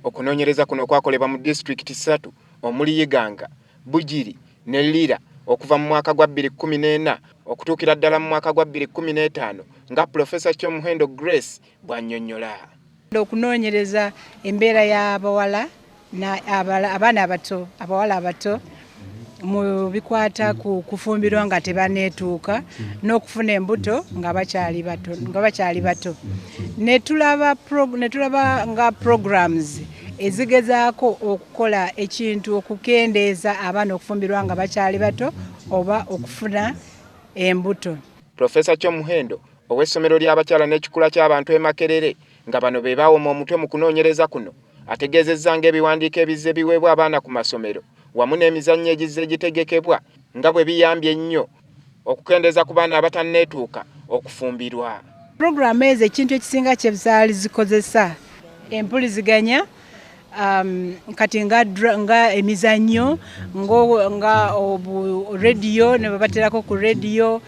Okunoonyereza kuno kwakolebwa mu disitulikiti ssatu omuli Iganga, Bugiri ne Lira okuva mu mwaka gwa 2014 okutuukira ddala mu mwaka gwa 2015 nga Pulofeesa Kyomuhendo Grace bw'annyonnyola. Okunoonyereza embeera y'abawala abaana abato, abawala abato mu bikwata ku kufumbirwa nga tebaneetuuka n'okufuna embuto nga bakyali bato, nga bakyali bato. Ne tulaba ne tulaba nga programs ezigezaako okukola ekintu okukendeeza abaana okufumbirwa nga bakyali bato oba okufuna embuto. Profesa Kyomuhendo ow'essomero ly'abakyala n'ekikula ky'abantu e Makerere nga bano be baawoma omutwe mu kunoonyereza kuno ategeezezza ng'ebiwandiiko ebizze biweebwa abaana ku masomero wamu n'emizannyo egizze gitegekebwa nga bwe biyambye ennyo okukendeeza ku baana abatanneetuuka okufumbirwa. Pulogulaamu ezo ekintu ekisinga kye zaali zikozesa empuliziganya kati nga, nga emizannyo nga obu radio ne babaterako ku radio,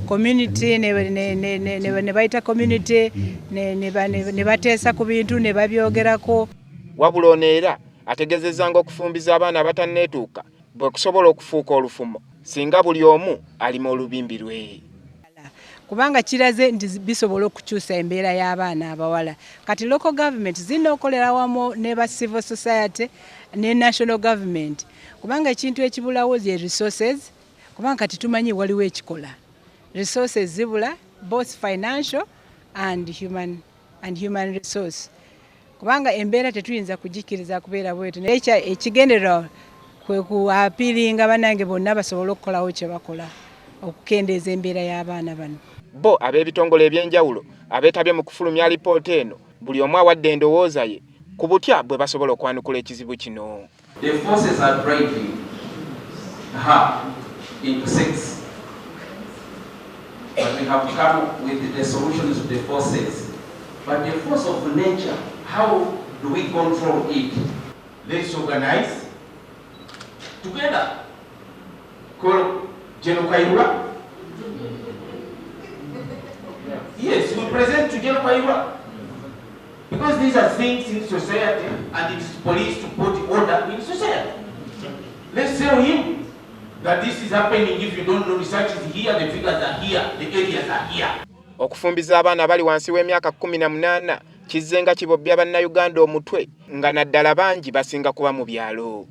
community ne bayita community ne bateesa ku bintu ne babyogerako. Wabula ono era ategeezezza ng'okufumbiza abaana abatanneetuuka bwe kusobola okufuuka olufumo singa buli omu alima olubimbi lwe. Kubanga kiraze nti bisobola okukyusa embeera y'abaana abawala. Kati local government zirina okukolera wamu ne ba civil society ne national government, kubanga ekintu ekibulawo ye resources, kubanga kati tumanyi waliwo ekikola. Resources zibula both financial and human resource, kubanga embeera tetuyinza kugikiriza kubeera bwetu. Naye ekigendererwa kwe ku appealinga bannange bonna basobole okukolawo kye bakola okukendeeza embeera y'abaana bano. Bo ab'ebitongole eby'enjawulo abeetabye mu kufulumya alipoota eno buli omu awadde endowooza ye ku butya bwe basobola okwanukula ekizibu kino. The forces are driving her into sex. But we have come with the solutions to the forces. But the force of nature, how do we control it? Let's organize together. Call General Kayihura. Yes, we present to General Kayihura. Because these are things in society and it is police to put order in society. Let's tell him that this is happening. If you don't know, research is here, the figures are here, the areas are here. Okufumbiza abaana abali wansi w'emyaka 18 kizze nga kibobbya bannayuganda omutwe nga naddala bangi basinga kuba mu byalo.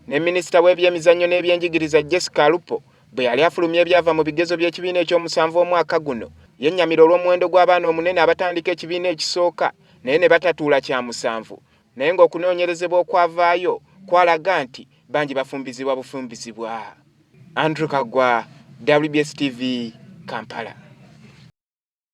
Ne minisita w'ebyemizannyo n'ebyenjigiriza Jessica Alupo bwe yali afulumya ebyava mu bigezo by'ekibiina ekyomusanvu omwaka guno yennyamira olw'omuwendo gw'abaana omunene abatandika ekibiina ekisooka naye ne batatuula kya musanvu, naye ng'okunoonyerezebwa okwavaayo kwalaga nti bangi bafumbizibwa bufumbizibwa. Andrew Kagwa, WBS TV, Kampala.